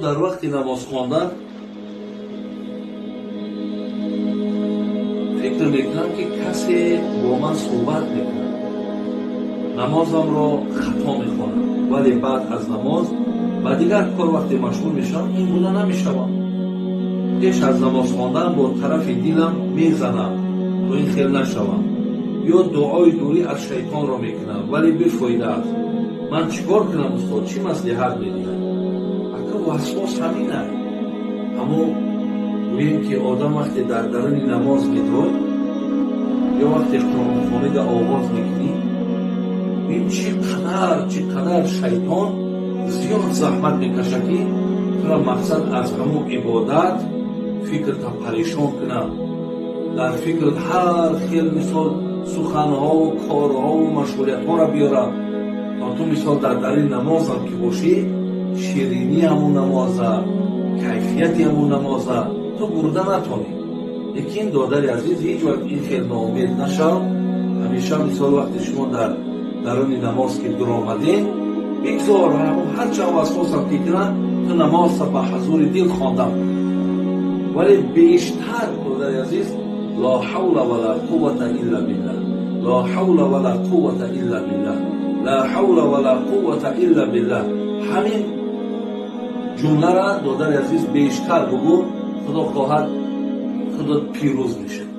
Дар вақти намоз хондан фикр мекунам, ки касе бо ман суҳбат мекунад, намозамро хато мехонам, вале баъд аз намоз ба дигар кор вақте машғул мешавам, ин гуна намешавам. Пеш аз намоз хондан бо тарафи дилам мезанам, то ин хел нашавам, ё дуои дурӣ аз шайтонро мекунам, вале бефоида аст. Ман чӣ кор кунам, устод? Чӣ маслиҳат медиҳад? Ака, васвос ҳамин аст. Аммо гӯем, ки одам вақте дар даруни намоз медрояд ё вақте қуръонхонида оғоз мекунӣ, ин чӣ қадар шайтон зиёд заҳмат мекашад, ки тура мақсад аз ҳамун ибодат фикрта парешон кунад, дар фикрт ҳар хел, мисол, суханҳову корҳову машғулиятҳоро биёрад, то ту, мисол, дар дари намозам ки бошӣ, ширинии ҳамун намоза, кайфияти ҳамун намоза ту бурда натонӣ. Лекин, додари азиз, ҳеҷ вақт ин хел ноумед нашав. Ҳамеша, мисол, вақте шумо дар даруни намоз ки дуромадем, бигзор ҳарчанд васвосам ки кунад, ту намоза ба ҳузури дил хондам. Вале бештар, додари азиз, ла ҳавла вала қуввата илла биллаҳ, ла ҳавла вала қуввата илла биллаҳ, ла ҳавла вала қуввата илла биллаҳ, ҳамин ҷумлара, додари азиз, бештар бугӯ. Худо хоҳад, худо пирӯз мешавад.